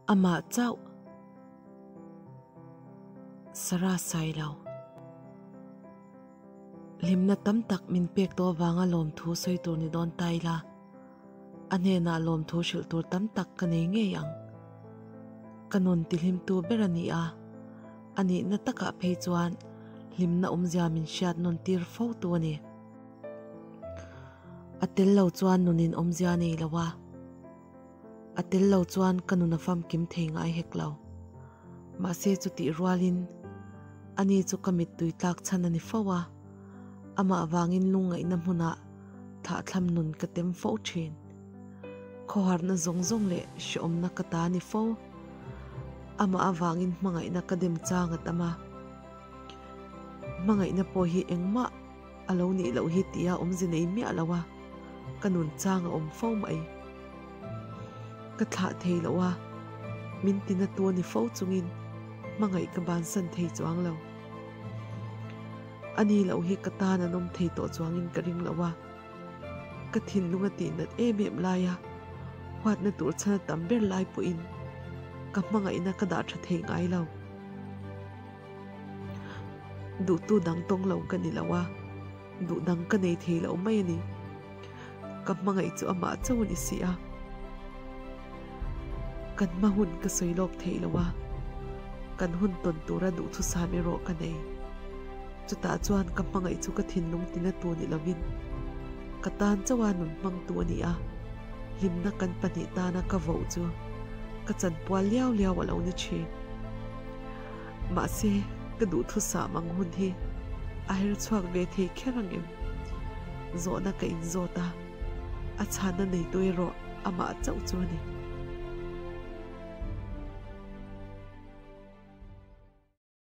Amah chauh Sarah Sailo. Hlimna tam tak min pek tawh avanga lawmthu sawi tur ni dawn ta ila, a hnenah lawmthu hrilh tur tam tak ka nei ngei ang. Ka nun tihlimtu ber a ni a, a nihna takah phei chuan hlimna awmzia min hriat nawn tir fo tu a ni. A tel lo chuan nunin awmzia a nei lo a. A tel lo chuan ka nun a famkim thei ngai hek lo. Mahse chutih rualin ani chu ka mittui tlak chhan a ni fo a, amah vangin lungngaihna hmunah thlahthlam nun ka tem fo thin. Khawharna zawng zawng leh hreawmna ka ta a ni fo. Amah avangin hmangaihna ka dem chang a tam a. Hmangaihna pawh hi engmah a lo nih loh hi tia awmze nei miah lo a, ka nun chang a awm fo mai. Ka thlah thei loh a, min tina tu a ni fo chungin hmangaih ka bansan thei chuang lo. A ni loh hi ka tan an awm thei tawh chuangin ka ring lo a, ka thinlung a tihnat em em lai a, huatna tur chhan a tam ber lai pawhin ka hmangaihna ka dah tha thei ngai lo. Duhtu dang tawng lo ka ni lo a, duh dang ka nei thei lo mai a ni. Ka hmangaih chu amah chauh a ni si a. Kan hma hun ka sawi lawk thei lo a, kan hun tawn tura duhthusam erawh ka nei. Chutah chuan ka hmangaih chu ka thinlung tina tu ni lovin ka tan chauha nun hmangtu a ni a, hlimna kan pahnih tana ka voh chu ka chanpual liau liau a lo ni thin. Mahse, ka duhthusam ang hun hi a her chhuak ve thei kher ang em? Zawhna ka inzawt a, a chhanna neitu erawh amah chauh chu a ni.